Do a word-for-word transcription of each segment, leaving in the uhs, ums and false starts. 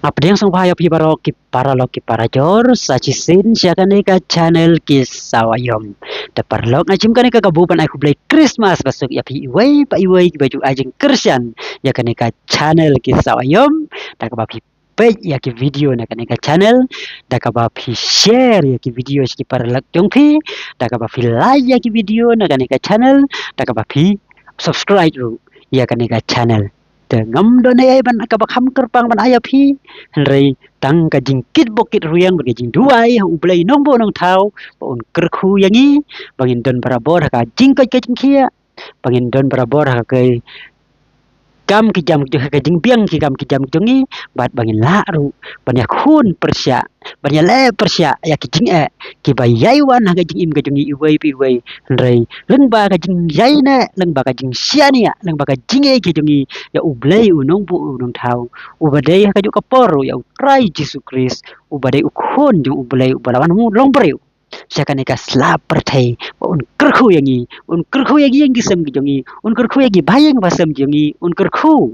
Ka pdiang sngewbha ïa phi baroh ki paralok ki parajor, sa shisien sha kane ka channel Ki Saw Aïom. Te paralok, nga shim kane ka kabu ban ai khublei Christmas basuk ïa phi iwei pa iwei kiba ju ai jingkyrshan ïa kane ka channel Ki Saw Aïom, da kaba phi peit ïa ki video na kane ka channel, da kaba phi share ïa ki video sha ki paralok jong phi, da kaba phi like ïa ki video na kane ka channel, da kaba phi subscribe ruh ïa kane ka channel. Te ngam don ei ei ban kaba kham kyrpang ban ai ïa phi, hynrei tang ka jingkit bok kit rwiang bad ka jingduwai ha U Blei Nongbuh Nongthaw, ba un kyrkhu ïa ngi, ba ngin don barabor ha ka jingkoit ka jingkhiah, ba ngin don barabor ha ka kam ki jam ki jong, ha ka jingbiang ki kam ki jam ki jong ngi, bad ba ngin lah ruh ban ïakhun pyrshah, ban ïaleh pyrshah ïa ki jingeh kiba ïai wan ha ka jingim ka jong ngi iwei pa iwei. Hynrei lyngba ka jingïaineh, lyngba ka jingshaniah, lyngba ka jingïeit ka jong ngi ïa U Blei U Nongbuh U Nongthaw, uba dei ha kajuh ka por ruh ïa U Trai Jisu Khrist, uba dei U Khun jong U Blei uba la wan long briew sha kane ka sla pyrthei, ba un kyrkhu ïa ngi, un kyrkhu ïa ki ïing ki sem ki jong ngi, un kyrkhu ïa ki bahaïing bahasem jong ngi, un kyrkhu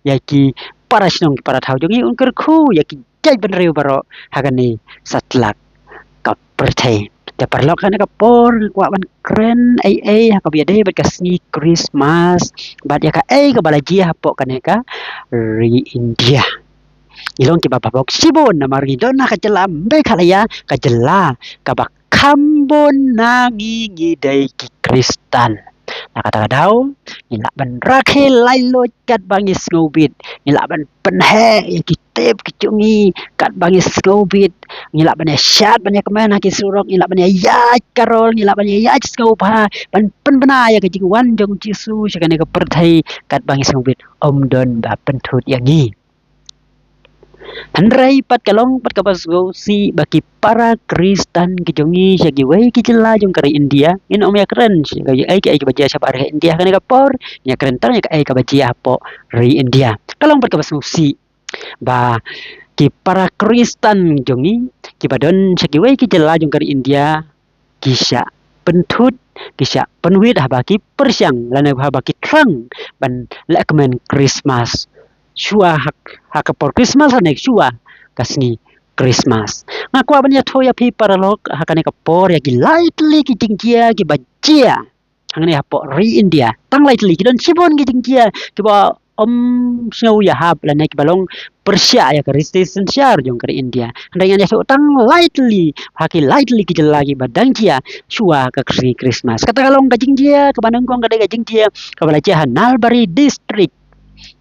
ïa ki para shnong para thaw jong ngi, un kyrkhu ïa ki jaitbynriew baroh ha kane satlak ka pyrthei. Te paralok, kane ka por nga kwah ban kren ei ei ha kaba ïadei bad ka sngi Christmas bad ïa kaei kaba la jia hapoh kane ka ri India. Ngi long kiba bha bok shibun namar ngi don ha ka jylla Meghalaya, ka jylla kaba kham bun na ngi ngi dei ki Khristan. Na kata ka daw ngi lah ban rakhe laitluid katba ngi sngewbit, ngi lah ban pynheh ïa ki tip ki jong ngi katba ngi sngewbit, ngi lah ban ïashad ban ïakmen ha ki surok, ngi lah ban ïaïaid karol, ngi lah ban ïaïaid sngewbha ban pynbna ïa ka jingwan jong U Jisu sha kane ka pyrthei katba ngi sngewbit. Ym don ba pynthut ïa ngi. Hynrei pat ka long pat kaba sngewsih ba ki para Khristan ki jong ngi sha kiwei ki jylla jong ka ri India, ngin ym ïakren sha kaei kaei kaba jia shabar ha India kane ka por, ngin ïakren tang ïa kaei kaba jia hapoh ri India. Ka long pat kaba sngewsih ba ki para Khristan jong ngi kiba don sha kiwei ki jylla jong ka ri India ki shah pynthut, ki shah pynwit haba ki pyrshang lane haba ki thrang ban lehkmen Christmas shuwa ha, ha ka por Christmas lane shuwa ka sngi Christmas. Nga kwah ban ïathuh ïa phi paralok ha kane ka por ïa ki lai tylli ki jingjia kiba jia hangne hapoh ri India. Tang lai tylli, ki don shibun ki jingjia kiba ym sngew ïahap lane kiba long pyrshah ïa ka riti synshar jong ka ri India. Hynrei ngan ïathuh tang lai tylli ha ki lai tylli ki jylla kiba dang jia shuwa ka sngi Christmas. Kata ka long ka jingjia kaba nyngkong, ka dei ka jingjia kaba la jia ha Nalbari District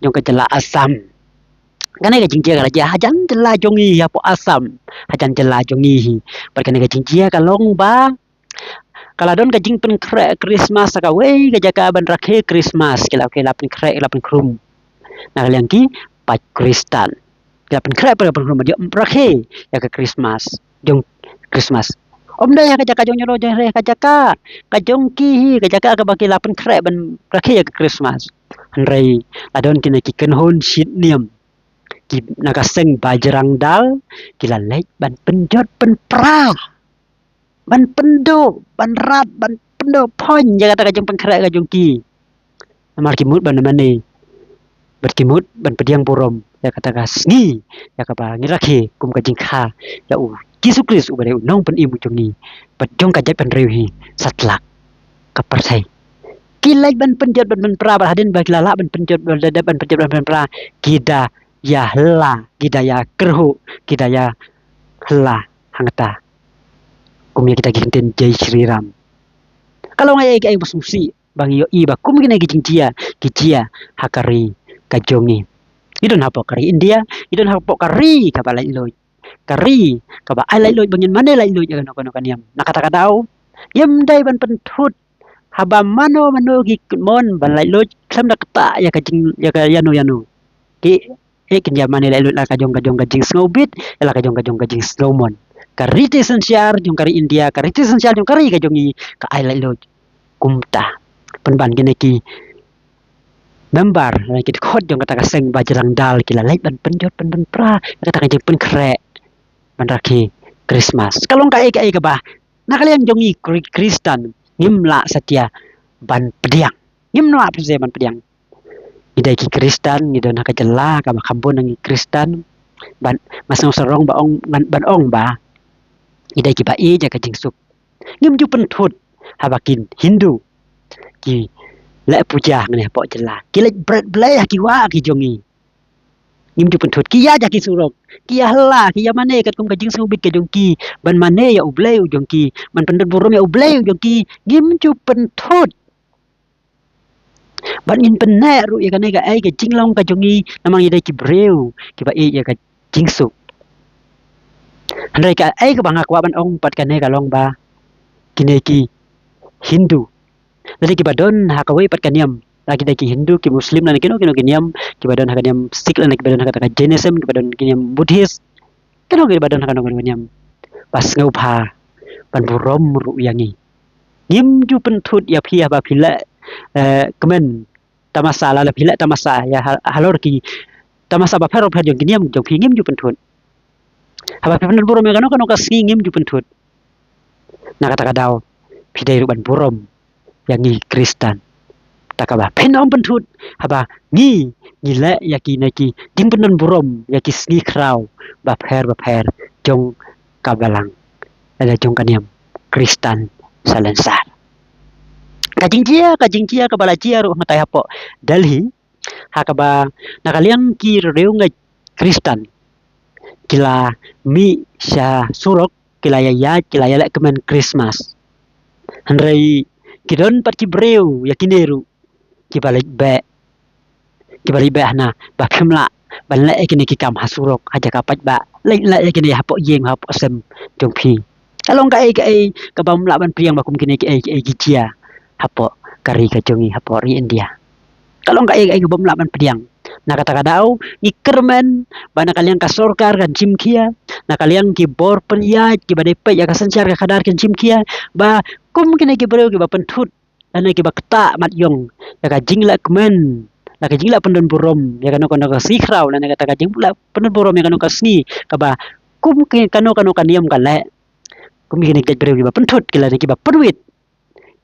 jong ka jylla Assam. Kane ka jingjia ka la jia hajan jylla jong ngi hapoh Assam, hajan jylla jong ngi hi. Bad kane ka jingjia ka long ba ka la don ka jingpynkhreh Christmas ha kawei ka jaka ban rakhe Christmas, ki la, ki la pynkhreh, ki la pynkhrum na ka liang ki paid Khristan. Ki la pynkhreh, ki la pynkhrum ban ïoh rakhe ïa ka Christmas, jong Christmas. Ym dei ha ka jaka jong ngi ruh, hynrei ha ka jaka ka jong ki hi, ka jaka kaba ki la pynkhreh ban rakhe ïa ka Christmas. Hynrei la don kine ki kynhun shit niam, ki na ka seng Bajrang Dal, ki la leit ban pynjot pynpra, ban pynduh, ban rat, ban pynduh pon ïa kata ka jingpynkhreh ka jong ki. Namar ki mut ban mane bad ki mut ban pdiang burom ïa kata ka sngi, ïa kaba ngi rakhe kum ka jingkha ïa U Jisu Khrist uba dei U Nongpynim u jong ngi bad jong ka jaitbynriew hi satlak ka pyrthei. Ki leit ban pynjot ban pynpra, bad hadien ba ki la lah ban pynjot, ban pynjot ban pynpra, ki da ïa hylla, ki da ïa kyrhuh, ki da ïa hylla hangta kum ïa kita ki kyntien Jai Shri Ram. Ka long ei ei ba sngewsih ba ngi ïohi ba kum kine ki jingjia ki jia ha ka ri ka jong ngi. Ngi don hapoh ka ri India, ngi don hapoh ka ri kaba laitluid, ka ri kaba ai laitluid ba ngin mane laitluid ïa kano kano ka niam. Na kata ka daw, ym dei ban pynthut haba mano mano ki mon ban laitluid khlem da ktah ïa ka jing, ïa ka ïano ïano. Ki, eh, kin ïa mane laitluid la ka jong ka jong ka jingsngewbit, ïa la ka jong ka jong ka jingsngewmon. Ka riti synshar jong ka ri India, ka riti synshar jong ka ri ka jong ngi, ka ai laitluid kumta. Pynban kine ki member lane ki dkhot jong kata ka seng Bajrang Dal ki la leit ban pynjot ban pynpra kata ka jingpynkhreh ban rakhe Christmas. Ka long kaei kaei kaba na ka liang jong ngi Khri-, Khristan ngim lah satia ban pdiang. Ngim lah satia ban pdiang. Ngi dei ki Khristan, ngi don ha ka jylla kaba kham bun na ngi Khristan. Ban, nga sngew sarong ba ong, ban, ban ong ba i dei kiba ïeit ïa ka jingsuk. Ngim ju pynthut haba ki Hindu ki leh puja hangne hapoh jylla, ki leit bret blei ha ki wah ki jong ngi. Ngim ju pynthut, ki ïaid ha ki surok, ki ïa hla, ki ïa mane katkum ka jingsngewbit ka jong ki, ban mane ïa U Blei u jong ki, ban pyndon burom ïa U Blei u jong ki. Ngim ju pynthut. Bad ngin pynneh ruh ïa kane kaei ka jinglong ka jong ngi, namar ngi dei ki briew kiba ïeit ïa ka jingsuk. Hynrei kaei kaba nga kwah ban ong pat kane ka long ba kine ki Hindu, lane kiba don ha kawei pat ka niam, la ki dei ki Hindu, ki Muslim, lane kino kino ki niam, kiba don ha ka niam Sikh, lane kiba don ha ka Jainism, kiba don ki niam Buddhist, kino kiba don ha kano kano ka niam, ba sngewbha ban burom ruh ïa ngi. Ngim ju pynthut ïa phi haba phi leh, eh, kmen tamasa, lane phi leh tamasa ïa ha-, halor ki tamasa bapher bapher jong ki niam jong phi, ngim ju pynthut. Haba phi pyndon burom ïa kano kano ka sngi, ngim ju pynthut. Na kata ka daw phi dei ruh ban burom ïa ngi Khristan. Te kaba phin ym pynthut haba ngi, ngi leh ïa kine ki jingpyndon burom ïa ki sngi khraw bapher bapher jong ka balang, lane jong ka niam Khristan salonsar. Ka jingjia, ka jingjia kaba la jia ruh hangtai hapoh Delhi, ha kaba na ka liang ki riewngeit Khristan ki la mih sha surok, ki la ïa ïaid, ki la ïa leh kmen Christmas. Hynrei ki don pat ki briew ïa kine ruh kiba leit beh, kiba leit beh hana ba phim lah ban leh ïa kine ki kam ha surok, ha jaka paidbah. Leit leh ïa kine hapoh ïing, hapoh sem jong phi. Ka long kaei kaei kaba ym lah ban pdiang ba kum kine kiei kiei ki jia hapoh ka ri ka jong ngi, hapoh ri India. Ka long kaei kaei kaba ym lah ban pdiang. Na kata ka daw ngi kyrmen ba na ka liang ka sorkar kan shim khia, na ka liang ki bor pynïaid kiba dei peit ïa ka synshar ka khadar kan shim khia, ba kum kine ki briew kiba pynthut lane kiba ktah mat ïong ïa ka jingleh kmen, la ka jingleh pyndon burom ïa kano kano ka sngi khraw, lane kata ka jingleh pyndon burom ïa kano ka sngi kaba kum ki kano kano ka niam ka leh, kum kine ki briew kiba pynthut, ki lane kiba pynwit,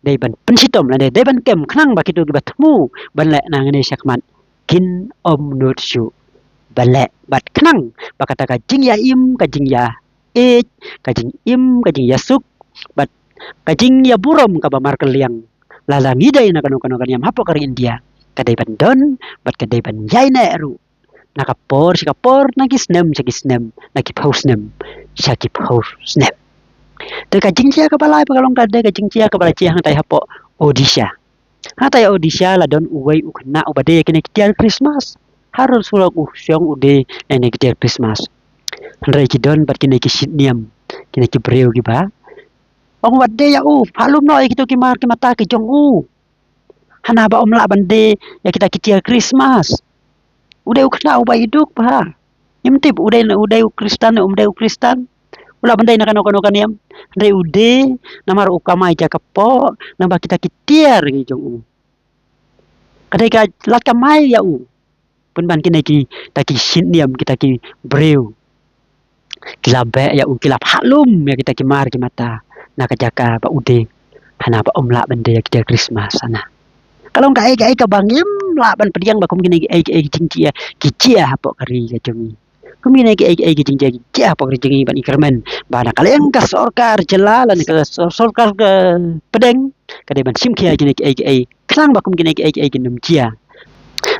dei ban pynshitom lane dei ban kem khnang ba kito kiba thmu ban leh nangne shakhmat kin ym nud shuh ban leh, bad khnang ba kata ka jingïaim, ka jingïaeit, ka jingim, ka jingïasuk bad ka jingïaburom kaba markylliang, lada ngi dei na kano kano ka niam hapoh ka ri India, ka dei ban don bad ka dei ban ïaineh ruh na ka por sha ka por, na ki snem sha ki snem, na ki phew snem sha ki phew snem. Te ka jingjia kaba lai pat ka long ka dei ka jingjia kaba la jia hangtai hapoh Odisha. Hangtai Odisha la don uwei u khynnah uba die ïa kine ki tiar Christmas. Harud surok u shong u die ïa kine ki tiar Christmas. Hynrei ki don pat kine ki shitniam, kine ki briew kiba ong wat die ïa u, pha lum noh ïa kito ki mar ki mata ki jong u, hana ba ym lah ban die ïa kita ki tiar Christmas. U dei u khynnah uba i duk bha. Ngim tip u dei, u dei u Khristan ne um dei u Khristan, u lah ban dei na kano kano ka niam. Hynrei u die namar u kamai ja ka poh, namar kita ki tiar ki jong u, ka dei ka lad kamai ïa u. Pynban kine kita ki shitniam, kita ki briew ki la beh ïa u, ki la phah lum ïa kita ki mar ki mata na ka jaka ba u die, hana ba ym lah ban die ïa kita Christmas hana. Ka long kaei kaei kaba ngim lah ban pdiang ba kum kine kiei kiei ki jingjia ki jia hapoh ka ri ka jong ngi. Kum kine kiei kiei ki jingjia ki jia hapoh ka ri jong ngi, ban i kyrmen ba na ka liang ka sorkar jylla lane ka sor-, sorkar ka pdeng ka dei ban shim khia kine kiei kiei khnang ba kum kine kiei kiei kin ym jia.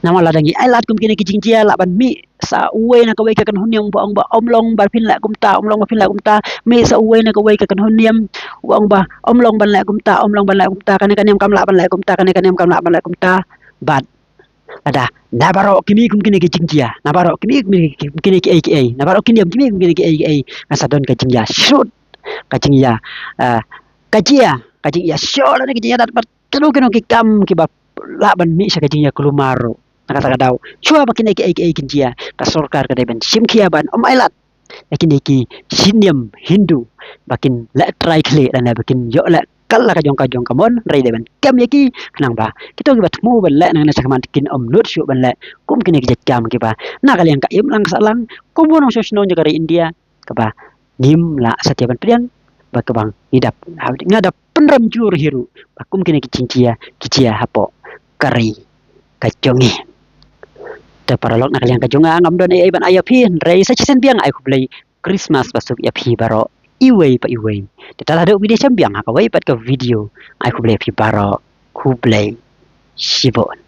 Namar lada ngi ai lad kum kine ki jingjia, lah ban mih sa uwei na kawei ka kynhun niam ba ong ba ym long ba phin leh kumta, ym long ba phin leh kumta. Mih sa uwei na kawei ka kynhun niam ba ong ba ym long ban leh kumta, ym long ban leh kumta, kane ka niam kam lah ban leh kumta, kane ka niam kam lah ban leh kumta. Bad lada na baroh ki mih kum kine ki jingjia, na baroh ki mih kum kine kiei kiei, na baroh ki niam ki mih kum kine kiei kiei, ngan sa don ka jingïasuk, ka jingïa, ah, ka jia, ka jingïasuk lane ka jingïadat bad kino kino ki kam kiba lah ban mih sha ka jingïakulmar ruh. Na kata ka daw, shuwa ba kine kiei kiei kin jia, ka sorkar ka dei ban shim khia ban ym ai lad ïa kine ki shitniam Hindu ba kin leh trai khlieh lane ba kin ïoh leh kala ka jong ka jong ka mon, hynrei dei ban kem ïa ki khnang ba kito kiba thmu ban leh nangne shakhmat kin ym nud shuh ban leh kum kine ki jait kam kiba na ka liang ka imlang sahlang kum u nongshong shnong jong ka ri India, kaba ngim lah satia ban pdiang, ba kaba ngi dap, nga dap pynrem jur hi ruh ba kum kine ki jingjia ki jia hapoh ka ri ka jong ngi. Te Te paralok, na ka liang ka jong nga ngam don ei ei ban ai ïa phi, hynrei sa shisien biang ai khublei Christmas basuk ïa phi baroh, iwei pa iwei. Te tat haduh video shembiang ha kawei pat ka video, ai khublei ïa phi baroh. Khublei shibun.